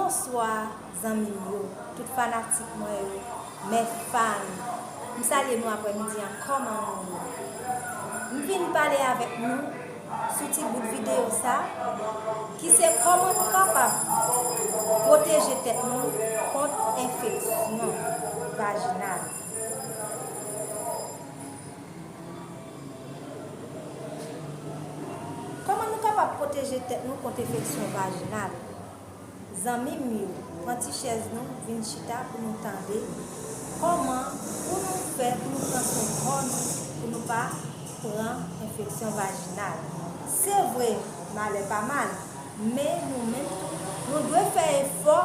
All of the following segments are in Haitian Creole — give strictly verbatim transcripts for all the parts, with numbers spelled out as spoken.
Bonswa, zanmi m yo, tout fanatik mwen yo, mes fans. M salye nou aprèmidi an, kòman nou ye? M vin pale avèk nou sou ti bout videyo sa, ki se kòman nou kapab pwoteje tèt nou kont enfeksyon vajinal. Kòman nou kapab pwoteje tèt nou kont enfeksyon vajinal? Zanmi m yo, pran ti chèz nou, vin chita pou nou tande kòman pou nou fè pou nou pran swen kò nou, pou nou pa pran enfeksyon vajinal. Se vre, malè pa mal, men nou menm tou, nou dwe fè efò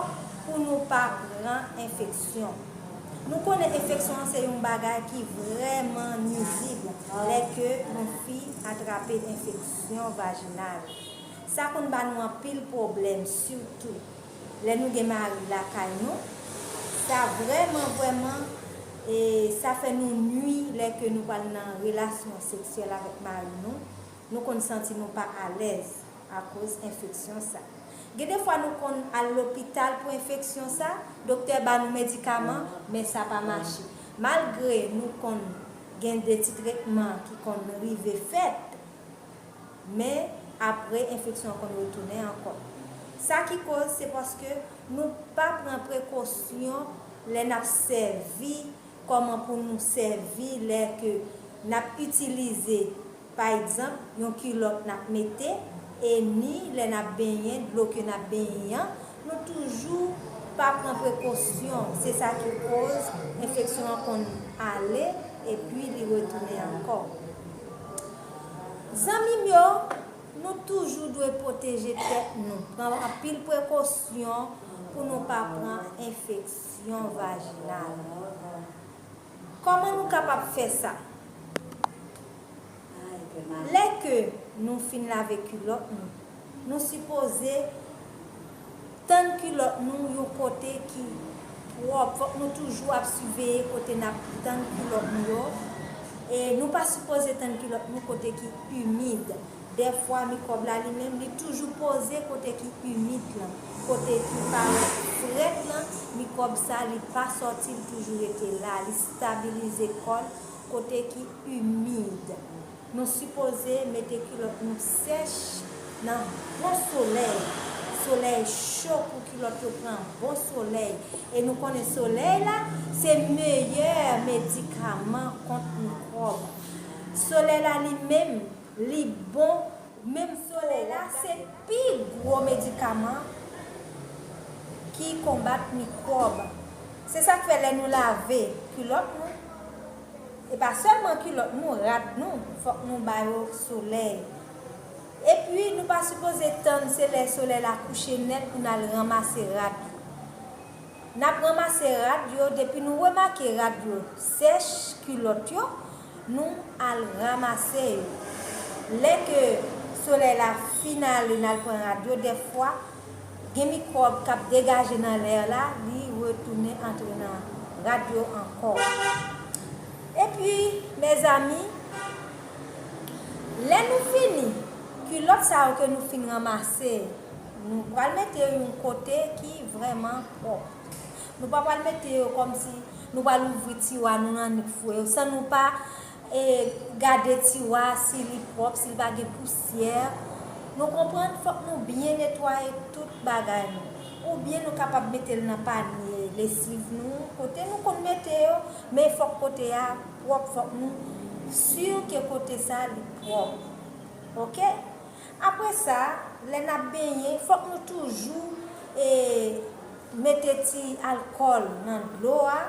pou nou pa pran enfeksyon. Nou konnen enfeksyon an se yon bagay ki vrèman nwizib lè ke yon fi atrape enfeksyon vajinal. Sa konn ba nou anpil pwoblèm, sitou lè nou gen mari lakay nou. Sa vrèman, vrèman, e, sa fè nou nwi lè ke nou pral nan relasyon seksyèl avèk mari nou. Nou konn santi nou pa alèz akoz enfeksyon sa. Gen de fwa nou konn al lopital pou enfeksyon sa, doktè ba nou medikaman, men sa pa mache. Malgre nou konn gen de ti tretman ki konn rive fèt, men apre enfeksyon an konn retounen ankò. Sa ki koz, se paske nou pa pran prekosyon lè n ap sèvi, kòman pou nou sèvi lè ke n ap itilize, pa egzanp, yon kilòt n ap mete, e ni lè n ap benyen, dlo ke n ap benyen an, nou toujou pa pran prekosyon. Se sa ki koz enfeksyon an konn ale, epi li retounen ankò. Zanmi m yo, nou toujou dwe pwoteje tèt nou, pran anpil prekosyon pou nou pa pran enfeksyon vajinal. Kòman nou kapab fè sa? Lè ke nou fin lave kilòt nou, nou sipoze tann kilòt nou yon kote ki pwòp. Fòk nou toujou ap siveye kote n ap tann kilòt nou yo. E nou pa sipoze tann kilòt nou kote ki imid. Dèfwa, mikwòb la li menm, li toujou poze kote ki imid lan, kote ki parèt frèt lan, mikwòb sa, li pa sòti, li toujou rete la, li stabilize kò l kote ki imid. Nou sipoze mete kilòt nou sèch nan bon solèy. Solèy cho pou kilòt yo pran bon solèy. E nou konnen solèy la, se meyè medikaman kont mikwòb. Solèy la li menm, li bon, menm solèy la, se pi gwo medikaman ki konbat mikwòb. Se sa k fè lè nou lave kilòt nou, e pa sèlman kilòt nou, rad nou, fòk nou ba yo solèy. Epi, nou pa sipoze tann se lè solèy la kouche nèt pou n al ranmase rad yo. N ap ranmase rad yo, depi nou remake rad yo sèch, kilòt yo, nou al ranmase yo. Lè ke solèy la fin ale, n al pran rad yo, dèfwa, gen mikwòb k ap degaje nan lè la, li retounen antre nan rad yo ankò. Epi, mezanmi, lè nou fini, kilòt sa yo ke nou fin ranmase, nou pral mete yo yon kote ki vrèman pwòp. Nou pa pral mete yo kòmsi nou pral ouvri tiwa nou nan annik fouye yo, san nou pa e gade tiwa si li pwòp, si li pa gen pousyè. Nou konprann, fòk nou byen netwaye tout bagay nou. Oubyen nou kapab mete l nan panye lesiv nou, kote nou konn mete yo, men fòk kote a pwòp, fòk nou si ke kote sa li pwòp. Oke? Apre sa, lè n ap benyen, fòk nou toujou e mete ti alkòl nan dlo a,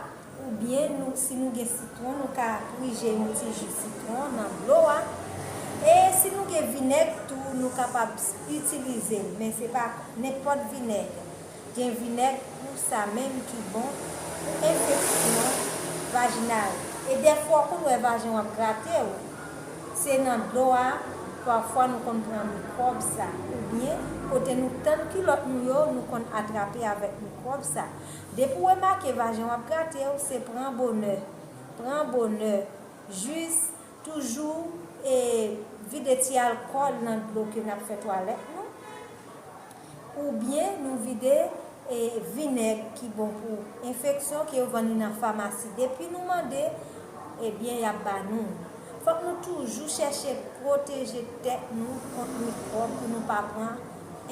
oubyen nou, si nou gen sitwon, nou ka prije yon ti ji sitwon nan dlo a. E si nou gen vinèg tou, nou kapab itilize l, men se pa nenpòt vinèg. Gen vinèg pou sa menm ki bon pou enfeksyon vajinal. E dèfwa ou konn wè vajen w ap grate w, se nan dlo a, pafwa nou konn pran mikwòb sa. Oubyen, kote nou tann kilòt nou yo, nou konn atrape avèk mikwòb sa. Depi w remake vajen w ap grate w, se pran bonè. Pran bonè. Jis toujou e vide ti alkòl nan dlo ke n ap fè twalèt nou. Oubyen nou vide e, vinèg ki bon pou enfeksyon, ke yo vann li nan famasi. Depi nou mande, ebyen, y ap ba nou. Fòk nou toujou chèche pwoteje tèt nou kont mikwòb pou nou pa pran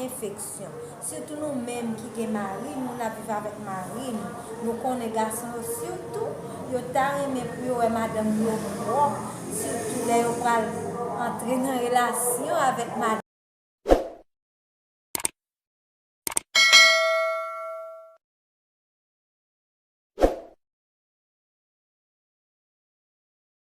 enfeksyon. Sitou nou menm ki gen mari nou, n ap viv avèk mari nou. Nou konnen gason yo sitou, yo ta renmen pou yo wè madanm yo pwòp, sitou lè yo pral antre nan relasyon avèk madanm.